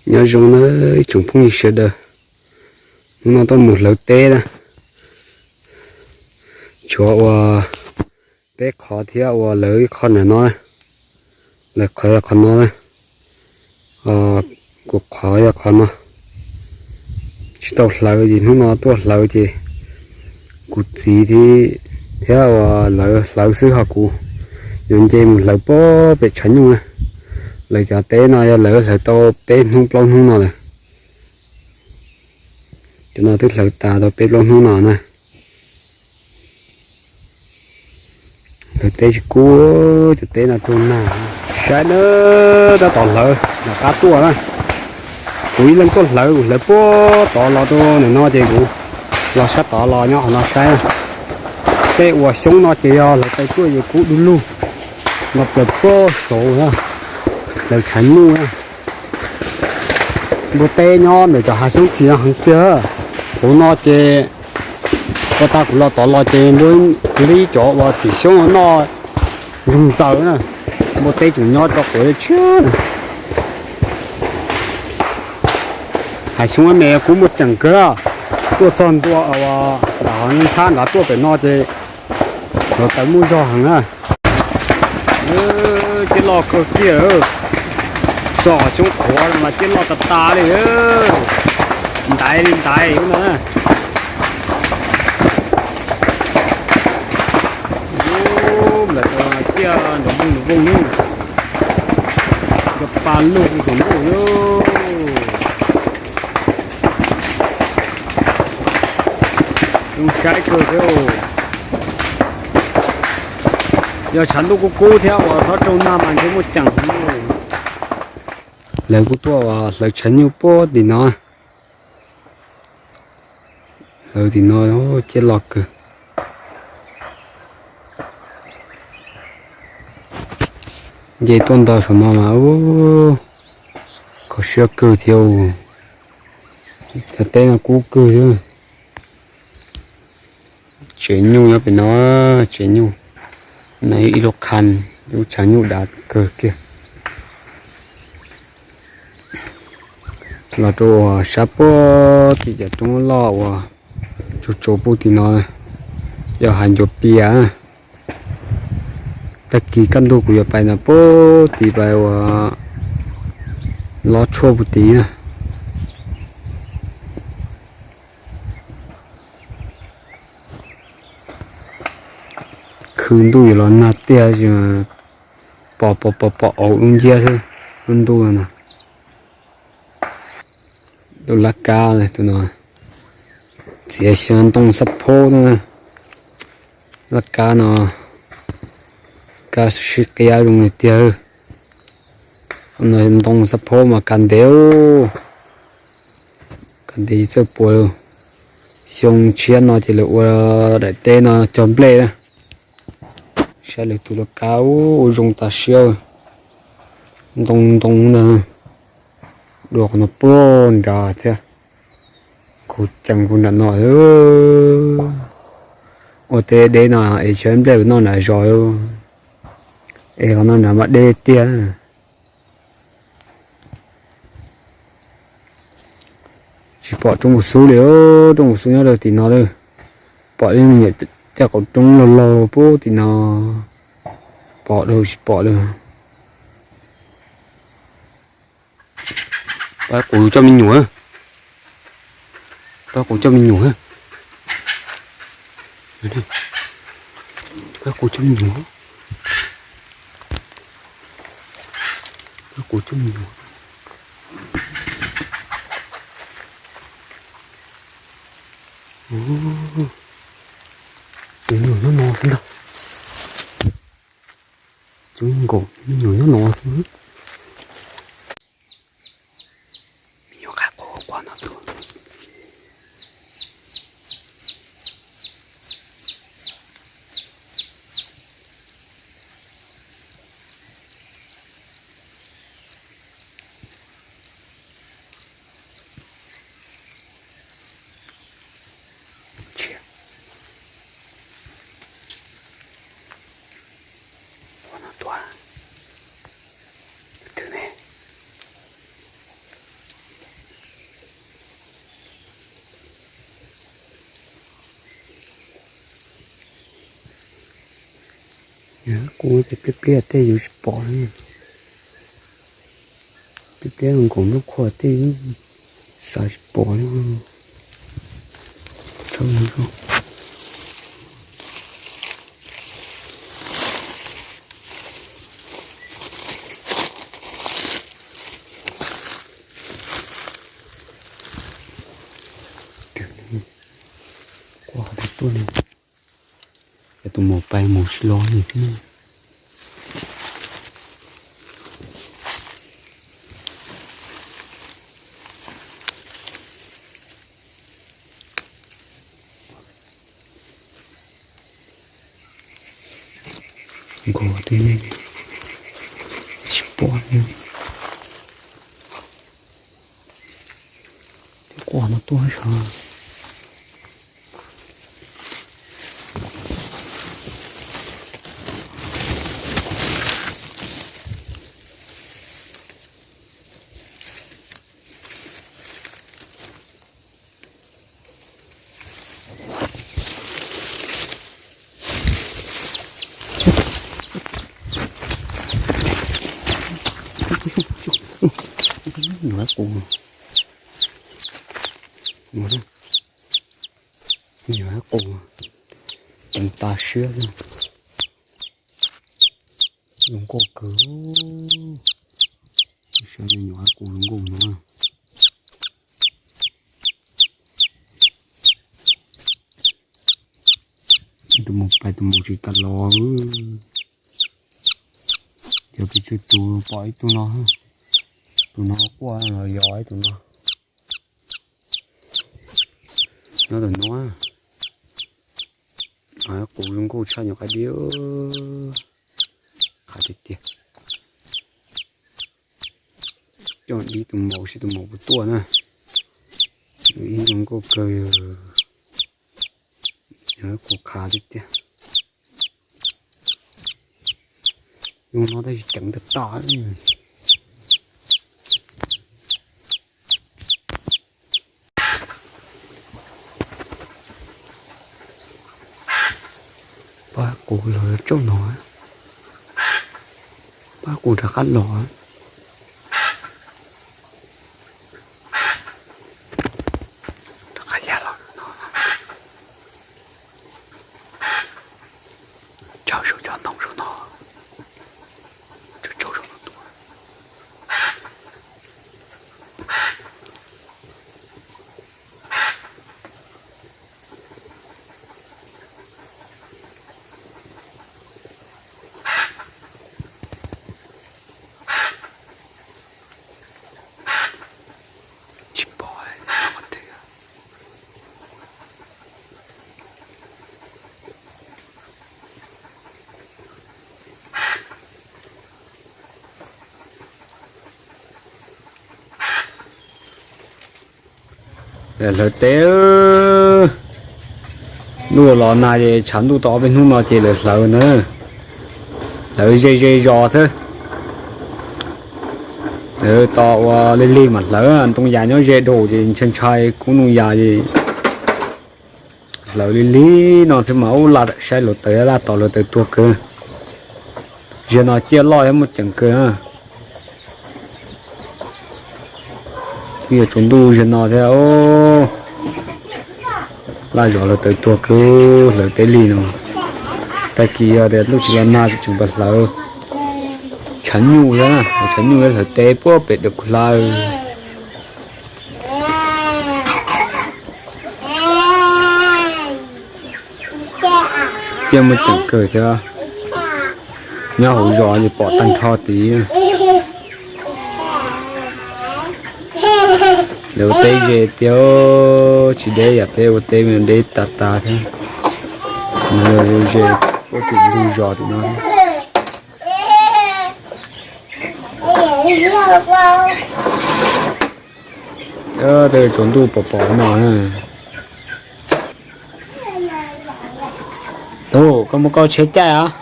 Nyob zoo na ib tsoom phooj ywg sawv daws, hnub no tuaj mus hlawv teb na, tshuav ua peb qhov thiab ua lawv ib qho ntawm no, lawv qhov yog qhov no na, kuv qhov yog qhov no. Tsis tau hlawv ces hnub no tuaj hlawv ces kuv txiv thiab ua lawv hlawv xwb ho kuv yuav nce mus hlawv puag pem tshav nyuj na. Lawv cov teb no yog lawv hlawv tau peb hnub plaub hnub no lawm. Cov no twb hlawv tas tau peb plaub hnub no na. Hlawv teb tsis kub, cov teb no raug nag. Saib na, tab tom hlawv nram qab tuaj na. Kuv ib leeg tuaj hlawv, kuv hlawv puag tod los rau ntawm no ces kuv los sab tod los nyob qhov no saib na. Tej uas xyoob no ces yog hlawv tau tuaj ces kub du lug, no plaws puag saud na, hlawv tshav nyuj na. Npua teb nyob ntawm cov hav xyoob tsis heev tiag. Hauv no ces ua tag kuv los tod los ces npua nqib cov uas txiv xyoob noj zoog ntxaws na. Npua teb tseem nyob tso quav tshiab. Hav xyoob me kub muaj ceem kawg, tuaj txog ntua ntawm ntxhab nrad tuaj pem no ces hlawv tau muaj zog heev na. Ciaj loj kawg kiag, txog xyoob qhuav no mas ciaj loj tas tas li, ntaiv li ntaiv no. Lawv ciaj nrov voog nrov voog, cov pa lug tus ntuj. Zoo saib kawg thiab. Yog tshav ntuj kub kub thiab uas txhob raug nag mas ntshe muaj ceem. Lawv kuj tuaj hlawv tshav nyuj puag tim no. Hlawv tim no ciaj loj kawg. Nce tuaj ntawm saum no mas kho siab kawg thiab. Cov teb no kub kawg thiab. Tsev nyuj nyob pem no, tsev nyuj, no ib lub qhan, lub tshav nyuj dav kawg kiag. Los rau uas sab puag tim cov roob loj uas tsuas tsuas puag tim no, yog hav ncuav pias. Tag kis kaj ntug kuv yuav pais no puag tim pais uas lob tshuaj puag tim na. Khw ntuj yuav los nag tiag, pom pom pom pom auv dub nciab xwb lub ntuj no. Tus laj kab tus no txiav xyov ntoo xab phob na. Laj kab no, kab sib qiab zoo li tiag. Ntoo xab phob mas kav ntev, kav ntev tsis txawj puas. Xyoo tshiab no ces lawv ua daim teb no cog nplej na. Saib lawv tus laj kab ua zoo tas siab, ntoo ntoo na, dua qhov no puag nrad thiab. Kuv ceem kuv nram no, ua teb deb no es tshaib nplej noj nram zos, es qhov no nrad mas deb tiag. Tsis pom roob mus xub li, roob mus xub nyob rau tim no lawm. Pom ib me nyuam caj qaum roob laug laug puag tim no, pom dhau tsis pom li. Pab kuv coj me nyuam, pab kuv coj me nyuam, pab kuv coj me nyuam, pab kuv coj me nyuam. Cov nyuam nyob no xwb ntag. Cov nkaum me nyuam nyob no xwb. Me nyuam qaib quaj quaj no tus. Ua no tuaj. Kuv ces pliab pliab tej yus tsis pom li. Pliab pliab nkaus lub qhua tej xav tsis pom li. Tshawb no. Quaj hov twg tuaj li. Cov tus maum pais mus tsis los li thiab. Nkaus tej tsis pom li. Tej quaj no tuaj sav. Nyuam qus, nyuam qus, teev tas siab xwb. Zoo nkauj kawg. Saib nyuam qus zoo nkauj no. Tus maum pais tus maum tsis tas los. Yog pes tsawg tus pom ib tug no, tus no quaj los yog ib tug no. Nyob tus no, qus zoo nkauj tshaj nyuam qab dib, qab tiag tiag. Coj ib tus maum seb tus maum puas tuaj na. Ib zoo nkauj kawg, yog qus qhav tiag tiag. Zoo no tab sis ceev tag tag. Pab qus los tsaum no, pab qus rov qab los. Rov qab ya los no. Tsaug saum cov ntoo saum no. Tsaug saum no tuaj. Tsis pom. Hlawv teb, ntuj los nag ces tshav ntuj tau ob peb hnub no ces lawv hlawv na, hlawv ze ze zos xwb. Lawv tos ua lig lig mam hlawv, ntoo yas nyob ze dhau ces ntshai ntshai kub ntoo yas ces hlawv lig lig no thiab mas ub laj saib hluav taws laj tos hluav taws tuag kawg. Zaum no ciaj loj thiab muaj ceem kawg. Twb yuav tsaus ntuj zaum no thiab. Laj zos hluav taws tuag kawg, hlawv teb lig no. Tag kis yog tias lub tsis los nag tseem pab hlawv. Tshav nyuj thiab, tshav nyuj thiab hlawv teb puag pem dawm kuv hlab. Ciaj muaj ceem kawg thiab. Nyob hauv zos ces pom tag nrho tid. Lawv ua teb ze tiag, tsis deb yam peb ua teb deb tas tas thiab. Lawv ze puag tim ntug zos tim no. Tej tsaus ntuj pom pom no. Tus, koj muab koj tsheb caij os.